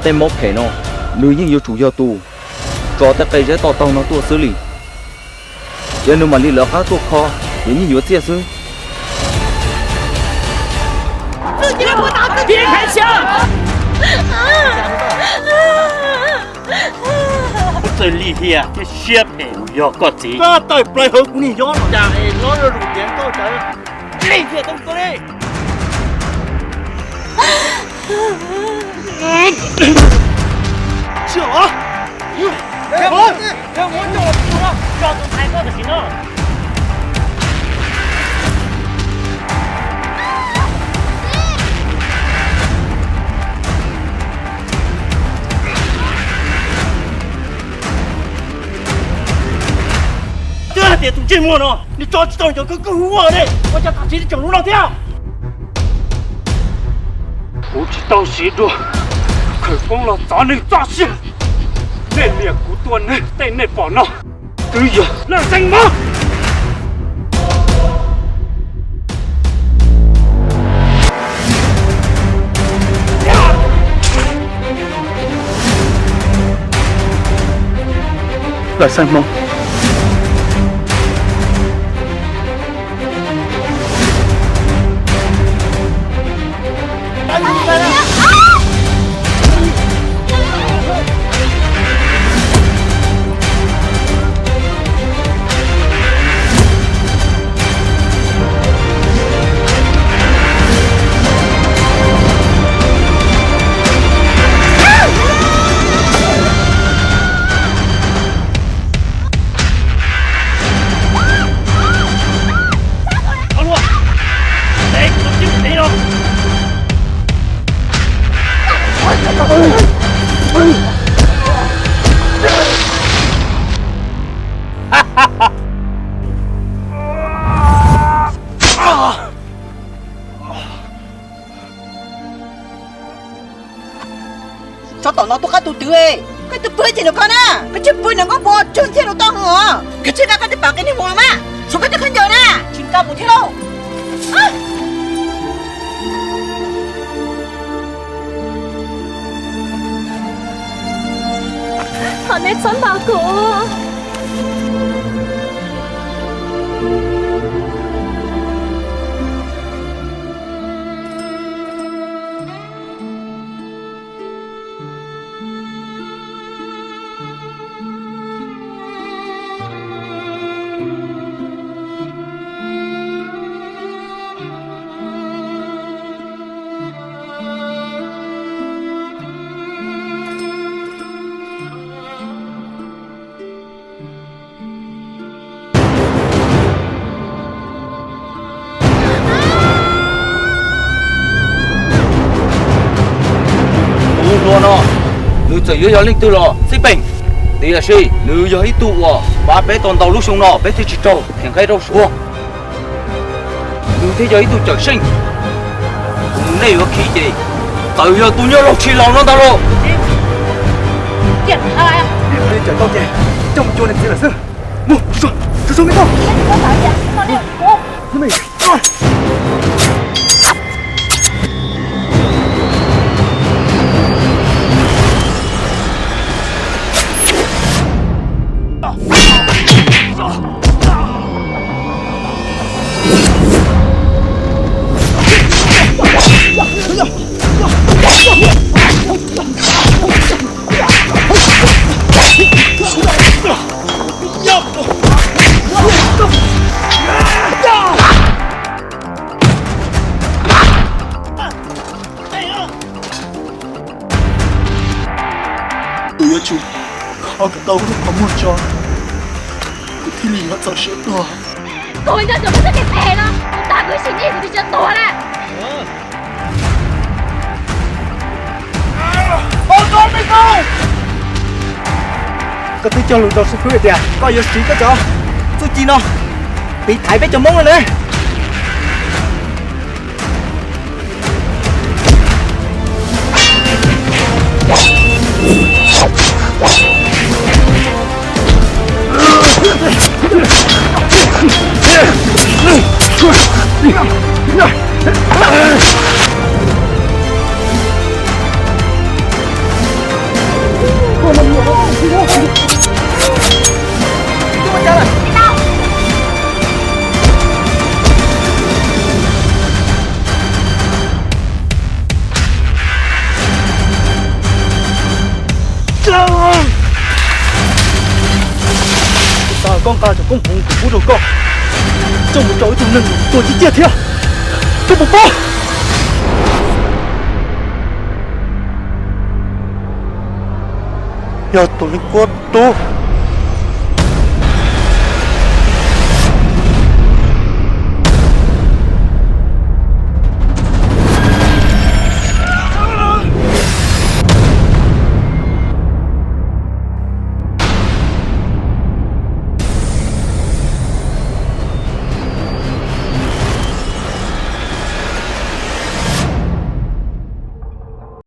Tej mob phem no, nws yeej yuav tsum yog tus tso tej qe zeb to taug no tuaj xwb li. Yog nws mam li lawv qab tuaj kho, ces yeej yuav txiaj xwb. Kuv txawj lim hiam thiab siab phem, kuv yog koj txiv. Koj tawm plaws hauv kuv niag yob no, cas es hlob yuav lus tias koj cov lim hiam tau koj li. Twb hais tias tus ntsej muag no nws tso tsis tau cov kawg kawg hu ua ne, ua cas tam sim li tseem lub no thiab? Kuv tsis tau siv dua khawv koob los txov neeg txoj sia. Nej niam kuv tua neeg tej nej pom no twb yog lawv xeeb mog. Lawv xeeb mog. Tsov tom no tus qab tus twg, koj twb pw ces nws koj na, koj tsis pw nws koj puas tsawg thiaj rau toj hwv os. Koj tsis nqa koj tej pam qe niag mus los mas, tshuav koj tej khaub ncaws na, tsis nqa mus thiab lauj. Thov nej txhob ntaus kuv. Tus hluas no, nws txawm yuav yog leej twg los xij peem, tiam sis nws yog ib tug uas pab peb tau ntau lub xyoo no peb thiaj tsis raug them nqaij rau suav. Nws thiaj yog ib tug cawm seej, tus nej yuav khi ces txawm yog tus nyuag laug tshis laus no ntag lauj. Cawm tau ces coj mus cuag niag txiv lawm xwb. Mus, tsuag tsuag me tub. Tus Yuav tsum kho kom tau kuv lub qhov muag tso, kuv thiaj li yuav txaus siab tuag. Tus nco ntsoov koj txoj kev phem no, kuv tag kuv ib sim neej kuv twb tsis tuag na. Koj twb cog lus rau xib fwb hais tias koj yuav siv koj cov txuj ci no tiv thaiv peb cov Hmoob no ne. Kuv xav kom koj nqa cov koob hmoov kuv pub rau koj coj mus rau ib tug neeg tuag ciaj ciaj thiab, koj puas paub? Yog tus Leej Kuab tub.